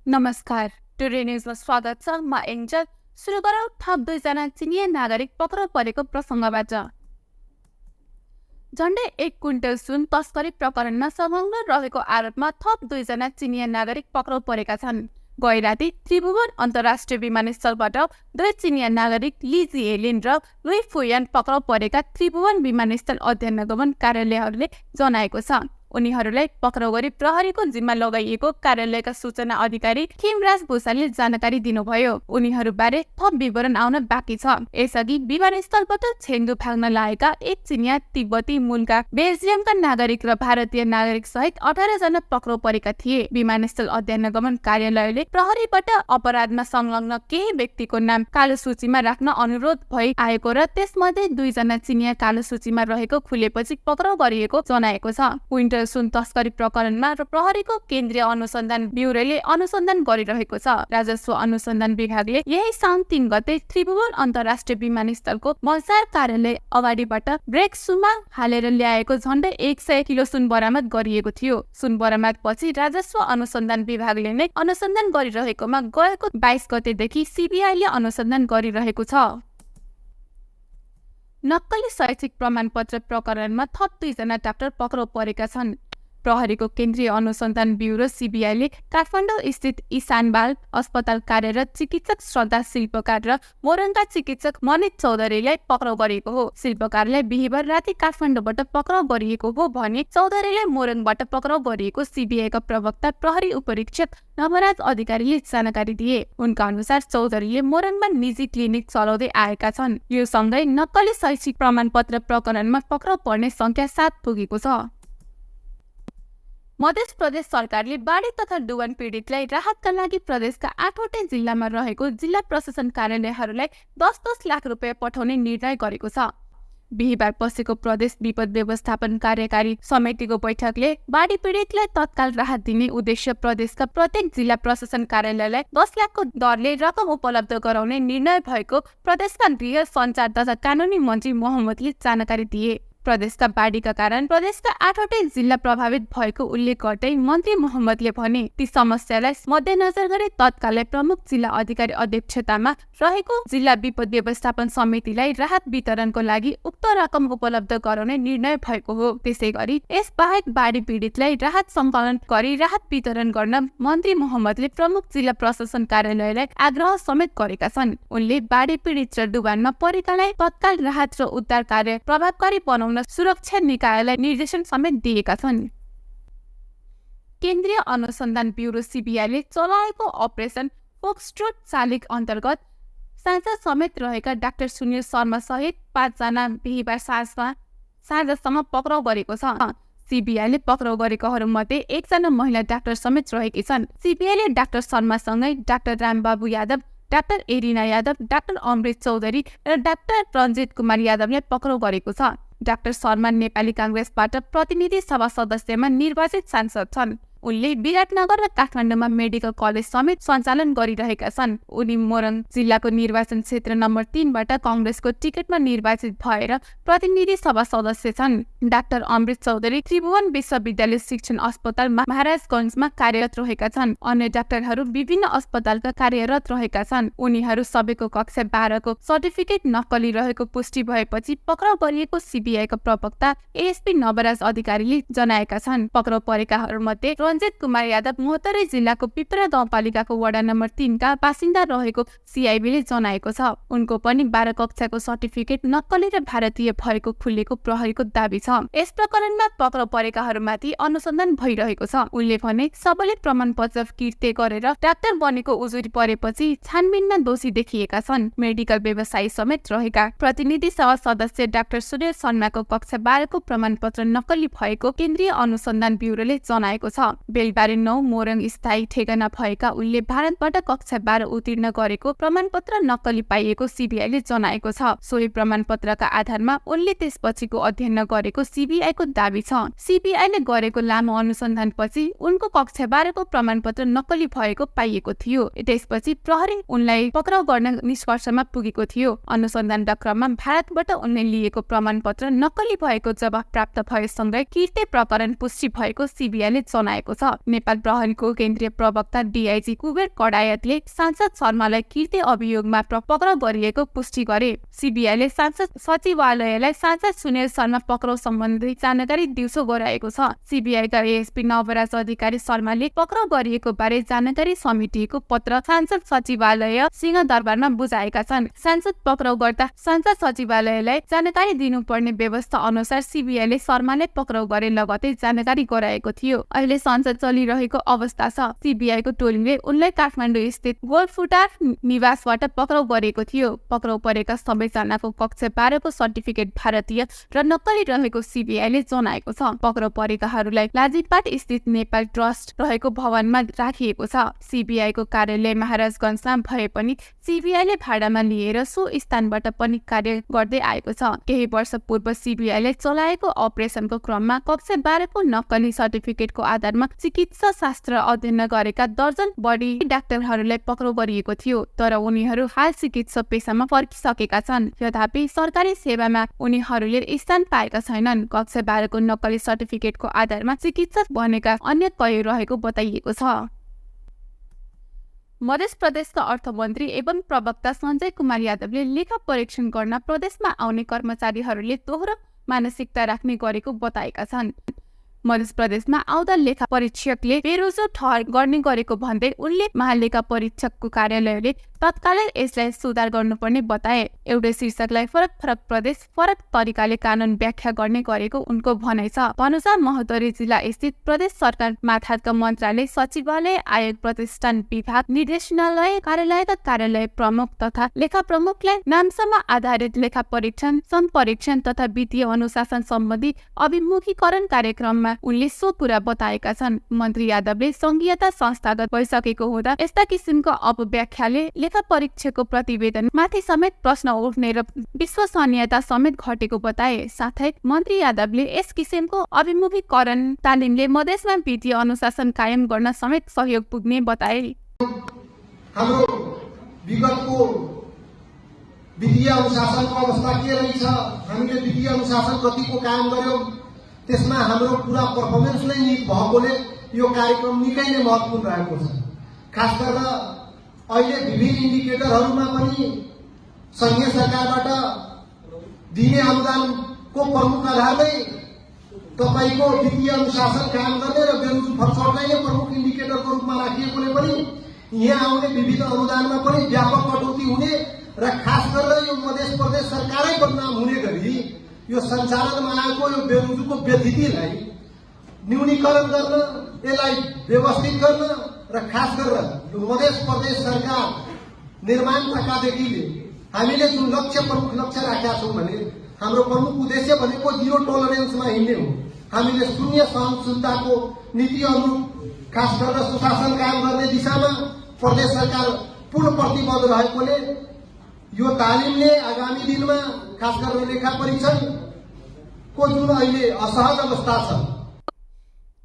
नमस्कार, टुडे न्युजमा स्वागत छ। म एन्जल। सुरु गरौँ थप 2 जना चिनिया नागरिक पक्राउ परेको प्रसङ्गबाट। झण्डै 1 क्विन्टल सुन तस्करी प्रकरणमा संलग्न रहेको आरोपमा थप 2 जना चिनिया नागरिक पक्राउ परेका छन्। गैराती त्रिभुवन अन्तर्राष्ट्रिय विमानस्थलबाट 2 चिनिया नागरिक ली जिएलिन र लुई फुयान पक्राउ परेका त्रिभुवन विमानस्थल अध्ययन गमन कार्यालयहरूले जनाएको छ। उनीहरूलाई पक्राउ गरी प्रहरीको जिम्मा लगाइएको कार्यालयका सूचना अधिकारी खिमराज भूषालले जानकारी दिनुभयो। उनीहरूबारे थप विवरण आउन बाँकी छ। यसअघि विमानस्थलबाट छेङ्गु फाग्न लागेका 1 चिनिया तिब्बती मूलका बेल्जियमका नागरिक र भारतीय नागरिक सहित 18 जना पक्राउ परेका थिए। विमानस्थल अध्ययन गमन कार्यालयले प्रहरीबाट अपराधमा संलग्न केही व्यक्तिको नाम कालो सूचीमा राख्न अनुरोध भई आएको र त्यसमध्ये 2 जना चिनिया कालो सूचीमा रहेको खुलेपछि पक्राउ गरिएको जनाएको छ। सुन तस्करी प्रकरणमा र प्रहरीको केन्द्रीय अनुसन्धान ब्युरोले अनुसन्धान गरिरहेको छ। राजस्व अनुसन्धान विभागले यही साउन 3 गते त्रिभुवन अन्तर्राष्ट्रिय विमानस्थलको मलसार कार्यालय अगाडिबाट ब्रेक सुमा हालेर ल्याएको झण्डै 100 किलो सुन बरामद गरिएको थियो। सुन बरामद पछि राजस्व अनुसन्धान विभागले नै अनुसन्धान गरिरहेकोमा गएको 22 गतेदेखि सीबीआईले अनुसन्धान गरिरहेको छ। नक्कली शैक्षिक प्रमाणपत्र प्रकरणमा थप 2 जना डाक्टर पक्राउ परेका छन्। प्रहरीको केन्द्रीय अनुसन्धान ब्युरो सीबीआईले काठमाडौँ स्थित ईशान बाल अस्पताल कार्यरत चिकित्सक श्रद्धा शिल्पकार र मोरङका चिकित्सक मनित चौधरीलाई पक्राउ गरेको हो। शिल्पकारलाई बिहिबार राति काठमाडौँबाट पक्राउ गरिएको हो भने चौधरीलाई मोरङबाट पक्राउ गरिएको सीबीआईका प्रवक्ता प्रहरी उपरीक्षक नवराज अधिकारीले जानकारी दिए। उनका अनुसार चौधरीले मोरङमा निजी क्लिनिक चलाउँदै आएका छन्। यो सँगै नक्कली शैक्षिक प्रमाणपत्र प्रकरणमा पक्राउ पर्ने संख्या 7 पुगेको छ। मध्य प्रदेश सरकारले बाढी तथा डुबान पीडितलाई राहतका लागि प्रदेशका 8वटै जिल्लामा रहेको जिल्ला प्रशासन कार्यालयहरूलाई 10-10 लाख रुपियाँ पठाउने निर्णय गरेको छ। बिहिबार बसेको प्रदेश विपद व्यवस्थापन कार्यकारी समितिको बैठकले बाढी पीडितलाई तत्काल राहत दिने उद्देश्य प्रदेशका प्रत्येक जिल्ला प्रशासन कार्यालयलाई 10 लाखको दरले रकम उपलब्ध गराउने निर्णय भएको प्रदेशका गृह सञ्चार तथा कानुनी मन्त्री मोहम्मदले जानकारी दिए। प्रदेशका बाढीका कारण प्रदेशका 8वटै जिल्ला प्रभावित भएको उल्लेख गर्दै मन्त्री मोहम्मदले भने ती समस्यालाई मध्यनजर गरी तत्कालै प्रमुख जिल्ला अधिकारी अध्यक्षतामा रहेको जिल्ला विपद व्यवस्थापन समितिलाई राहत वितरणको लागि उक्त रकम उपलब्ध गराउने निर्णय भएको हो। त्यसैगरी यस बाहेक बाढी पीडितलाई राहत सङ्कलन गरी राहत वितरण गर्न मन्त्री मोहम्मदले प्रमुख जिल्ला प्रशासन कार्यालयलाई आग्रह समेत गरेका छन्। उनले बाढी पीडित र डुबानमा परेकालाई तत्काल राहत र उद्धार कार्य प्रभावकारी बनाउन सुरक्षा निकायलाई निर्देशन समेत दिएका छन्। केन्द्रीय अनुसन्धान ब्युरो सीबीआईले चलाएको अपरेसन फोक्सट्रोट चालिक अन्तर्गत साझा समेत रहेका डाक्टर सुनिल शर्मा सहित 5 जना बिहिबार साँझसम्म पक्राउ गरेको छ। सीबीआईले पक्राउ गरेकोहरूमध्ये 1 जना महिला डाक्टर समेत रहेकी छन्। सीबीआईले डाक्टर शर्मासँगै doctor Rambabu Yadav, doctor Erina Yadav, doctor Amrit Chaudhary र डाक्टर रञ्जित कुमार यादवलाई पक्राउ गरेको छ। डाक्टर शर्मा नेपाली काङ्ग्रेसबाट प्रतिनिधि सभा सदस्यमा निर्वाचित सांसद छन्। उनले विराटनगर र काठमाडौँमा मेडिकल कलेज समेत सञ्चालन गरिरहेका छन्। उनी मोरङ जिल्लाको निर्वाचन क्षेत्र नम्बर 3 बाट काङ्ग्रेसको टिकटमा निर्वाचित भएर प्रतिनिधि सभा सदस्य छन्। डाक्टर अमृत चौधरी त्रिभुवन विश्वविद्यालय शिक्षण अस्पताल महाराजगञ्जमा कार्यरत रहेका छन्। अन्य डाक्टरहरू विभिन्न अस्पतालका कार्यरत रहेका छन्। उनीहरू सबैको कक्षा 12 को सर्टिफिकेट नक्कली रहेको पुष्टि भएपछि पक्राउ गरिएको सीबीआईका प्रवक्ता एएसपी नवराज अधिकारीले जनाएका छन्। पक्राउ परेकाहरूमध्ये रञ्जित कुमार यादव मोहतरी जिल्लाको पिपरा गाउँपालिकाको वडा नम्बर 3 का बासिन्दा रहेको सीआईबीले जनाएको छ। उनको पनि 12 कक्षाको सर्टिफिकेट नक्कली र भारतीय भएको खुलेको प्रहरीको दाबी छ। यस प्रकरणमा पक्राउ परेकाहरूमाथि अनुसन्धान भइरहेको छ। उनले भने सबैले प्रमाणपत्र किर्ते गरेर डाक्टर बनेको उजुरी परेपछि छानबिनमा दोषी देखिएका छन्। मेडिकल व्यवसायी समेत रहेका प्रतिनिधि सभा सदस्य डाक्टर सुनिल शर्माको कक्षा 12 को प्रमाणपत्र नक्कली भएको केन्द्रीय अनुसन्धान ब्युरोले जनाएको छ। बेलबारी 9 मोरङ स्थायी ठेगाना भएका उनले भारतबाट कक्षा 12 उत्तीर्ण गरेको प्रमाणपत्र नक्कली पाइएको सीबीआईले जनाएको छ। सोही प्रमाणपत्रका आधारमा उनले त्यसपछिको अध्ययन गरेको सीबीआईको दाबी छ। सीबीआईले गरेको लामो अनुसन्धानपछि उनको कक्षा 12 को प्रमाणपत्र नक्कली भएको पाइएको थियो। त्यसपछि प्रहरी उनलाई पक्राउ गर्न निष्कर्षमा पुगेको थियो। अनुसन्धानका क्रममा भारतबाट उनले लिएको प्रमाणपत्र नक्कली भएको जवाफ प्राप्त भएसँगै किर्ते प्रकरण पुष्टि भएको सीबीआईले जनाएको छ। नेपाल प्रहरीको केन्द्रीय प्रवक्ता डीआईजी कुबेर कडायतले सांसद शर्मालाई कीर्ति अभियोगमा पक्राउ गरिएको पुष्टि गरे। सीबीआईले सांसद सचिवालयलाई सांसद सुनिल शर्मा पक्राउ सम्बन्धी जानकारी दिउँसो गराएको छ। सीबीआईका एएसपी नवराज अधिकारी शर्माले पक्राउ गरिएको बारे जानकारी समेटिएको पत्र सांसद सचिवालय सिंहदरबारमा बुझाएका छन्। सांसद पक्राउ गर्दा सांसद सचिवालयलाई जानकारी दिनुपर्ने व्यवस्था अनुसार सीबीआईले शर्माले पक्राउ गरे लगतै जानकारी गराएको थियो। अहिले संसद चलिरहेको अवस्था छ। सीबीआईको टोलीले उनलाई काठमाडौँ स्थित गोलफुटार निवासबाट पक्राउ गरेको थियो। पक्राउ परेका सबैजनाको कक्षा 12 को सर्टिफिकेट भारतीय र नक्कली रहेको सीबीआईले जनाएको छ। पक्राउ परेकाहरूलाई लाजिपाट स्थित नेपाल ट्रस्ट रहेको भवनमा राखिएको छ। सीबीआईको कार्यालय महाराजगञ्जमा भए पनि सीबीआईले भाडामा लिएर सो स्थानबाट पनि कार्य गर्दै आएको छ। केही वर्ष पूर्व सीबीआईले चलाएको अपरेसनको क्रममा कक्षा 12 को नक्कली सर्टिफिकेटको आधारमा चिकित्सा शास्त्र अध्ययन गरेका दर्जन बढी डाक्टरहरूलाई पक्राउ गरिएको थियो, तर उनीहरू हाल चिकित्सा पेशामा फर्किसकेका छन्। तथापि सरकारी सेवामा उनीहरूले स्थान पाएका छैनन्। कक्षा 12 को नक्कली सर्टिफिकेटको आधारमा चिकित्सक बनेका अन्य कयौं रहेको बताइएको छ। मध्य प्रदेशका अर्थमन्त्री एवं प्रवक्ता सञ्जय कुमार यादवले लेखा परीक्षण गर्न प्रदेशमा आउने कर्मचारीहरूले दोहोरो मानसिकता राख्ने गरेको बताएका छन्। मध्य प्रदेशमा आउँदा लेखा परीक्षकले बेरोजगार ठहर गर्ने गरेको भन्दै उनले महालेखा परीक्षकको कार्यालयले तत्कालै यसलाई सुधार गर्नुपर्ने बताए। एउटै शीर्षकलाई फरक फरक प्रदेश फरक तरिकाले कानून व्याख्या गर्ने गरेको उनको भनाइ छ। अनुसार महोत्तरी जिल्ला स्थित प्रदेश सरकार माथाका मन्त्रालय सचिवालय आयोग प्रतिष्ठान विभाग निर्देशनालय कार्यालयका कार्यालय प्रमुख तथा लेखा प्रमुखलाई नामसम्म आधारित लेखा परीक्षण सम्परीक्षण तथा वित्तीय अनुशासन सम्बन्धी अभिमुखीकरण कार्यक्रममा उनले सो कुरा बताएका छन्। मन्त्री यादवले संघीयता संस्थागत भइसकेको हुँदा यस्ता किसिमको अपव्याख्याले लेखा परीक्षकको प्रतिवेदन माथि समेत प्रश्न उठ्ने र विश्वसनीयता समेत घटेको बताए। साथै मन्त्री यादवले यस किसिमको अभिमुखीकरण तालिमले मधेसमा वित्तीय अनुशासन कायम गर्न समेत सहयोग पुग्ने बताए। हाम्रो विगतको वित्तीय अनुशासनको अवस्था के रहेछ, हामीले वित्तीय अनुशासन कतिको कायम गर्यौं, त्यसमा हाम्रो पूरा पर्फर्मेन्स नै निक भएकोले यो कार्यक्रम निकै नै महत्त्वपूर्ण रहेको छ। खास गरेर अहिले विभिन्न इन्डिकेटरहरूमा पनि संघीय सरकारबाट दिने अनुदानको प्रमुख आधार नै तपाईको वित्तीय अनुशासन कायम गर्ने र बेरोजगार फर्काउनलाई नै प्रमुख इन्डिकेटरको रूपमा राखिएकोले पनि यहाँ आउने विविध अनुदानमा पनि व्यापक कटौती हुने र खास गरेर यो मध्य प्रदेश सरकारै बदनाम हुने गरी यो सञ्चालनमा आएको यो बेरोजगारको व्यथितिलाई न्यूनीकरण गर्न, यसलाई व्यवस्थित गर्न र खास गरेर मध्य प्रदेश सरकार निर्माण तकादेखिले हामीले जुन प्रमुख लक्ष्य राखेका छौं भने हाम्रो प्रमुख उद्देश्य भनेको जीरो टोलरेन्समा हिँड्ने हो। हामीले शून्य सहिष्णुताको नीति अनुरूप खास गरेर सुशासन कायम गर्ने दिशामा प्रदेश सरकार पूर्ण प्रतिबद्ध रहेकोले यो तालिमले आगामी दिनमा खास गरेर लेखा परीक्षणको जुन अहिले असहज अवस्था छ।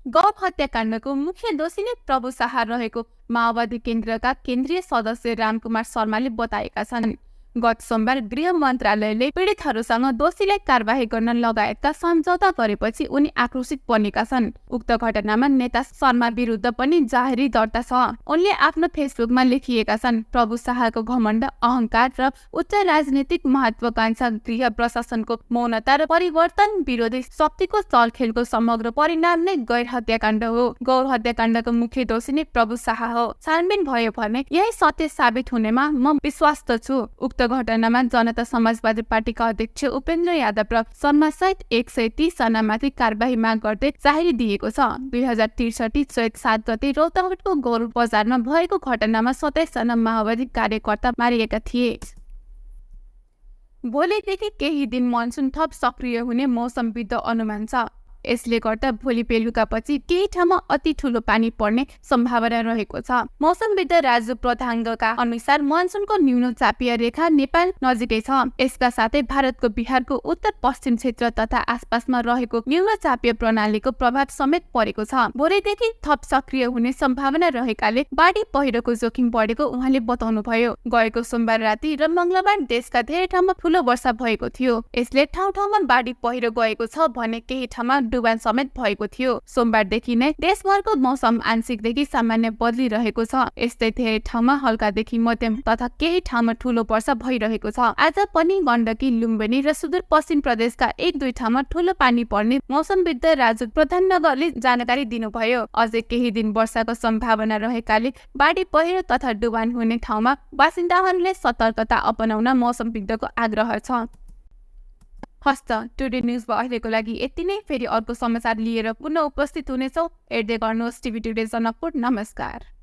गौ हत्याकाण्डको मुख्य दोषीले प्रभु शाह रहेको माओवादी केन्द्रका केन्द्रीय सदस्य रामकुमार शर्माले बताएका छन्। गत सोमबार गृह मन्त्रालयले पीडितहरूसँग दोषीलाई कारबाही गर्न लगायतका सम्झौता गरेपछि उनी आक्रोशित बनेका छन्। उक्त घटनामा नेता शर्मा विरुद्ध पनि जाहेरी दर्ता छ। उनले आफ्नो फेसबुकमा लेखिएका छन्, प्रभु शाहको घमण्ड, अहंकार र उच्च राजनीतिक महत्वाकांक्षा गृह प्रशासनको मौनता र परिवर्तन विरोधी शक्तिको चलखेलको समग्र परिणाम नै गैर हत्याकाण्ड हो। गौ हत्याकाण्डको मुख्य दोषी नै प्रभु शाह हो। छानबिन भयो भने यही सत्य साबित हुनेमा म विश्वस्त छु। उक्त घटनामा जनता समाजवादी पार्टीका अध्यक्ष उपेन्द्र यादव र शर्मा सहित 130 जनामाथि कारबाही माग गर्दै जाहेरी दिएको छ। 2063 चैत 7 गते रौतहटको गौर बजारमा भएको घटनामा 27 जना माओवादी कार्यकर्ता मारिएका थिए। भोलिदेखि केही दिन मनसुन थप सक्रिय हुने मौसमविद अनुमान छ। यसले गर्दा भोलि बेलुकापछि केही ठाउँमा अति ठूलो पानी पर्ने सम्भावना रहेको छ। मौसमविद राजु प्रधाङ्गका अनुसार मनसुनको न्यून चापीय रेखा नेपाल नजिकै छ। यसका साथै भारतको बिहारको उत्तर पश्चिम क्षेत्र तथा आसपासमा रहेको न्यून चापीय प्रणालीको प्रभाव समेत परेको छ। भोलिदेखि थप सक्रिय हुने सम्भावना रहेकाले बाढी पहिरोको जोखिम बढेको उहाँले बताउनुभयो। गएको सोमबार राति र मंगलबार देशका धेरै ठाउँमा ठूलो वर्षा भएको थियो। यसले ठाउँ ठाउँमा बाढी पहिरो गएको छ भने केही ठाउँमा डुबान समेत भएको थियो। सोमबारदेखि नै देशभरको मौसम आंशिकदेखि सामान्य बदलिरहेको छ। यस्तै धेरै ठाउँमा हल्कादेखि मध्यम तथा केही ठाउँमा ठूलो वर्षा भइरहेको छ। आज पनि गण्डकी, लुम्बिनी र सुदूरपश्चिम प्रदेशका 1-2 ठाउँमा ठूलो पानी पर्ने मौसमविद राजु प्रधानगरले जानकारी दिनुभयो। अझै केही दिन वर्षाको सम्भावना रहेकाले बाढी पहिरो तथा डुबान हुने ठाउँमा बासिन्दाहरूले सतर्कता अपनाउन मौसमविदको आग्रह छ। हस्त टुडे न्यूजमा अहिलेको लागि यति नै। फेरि अर्को समाचार लिएर पुनः उपस्थित हुनेछौँ। हेर्दै गर्नुहोस् टिभी टुडे जनकपुर। नमस्कार।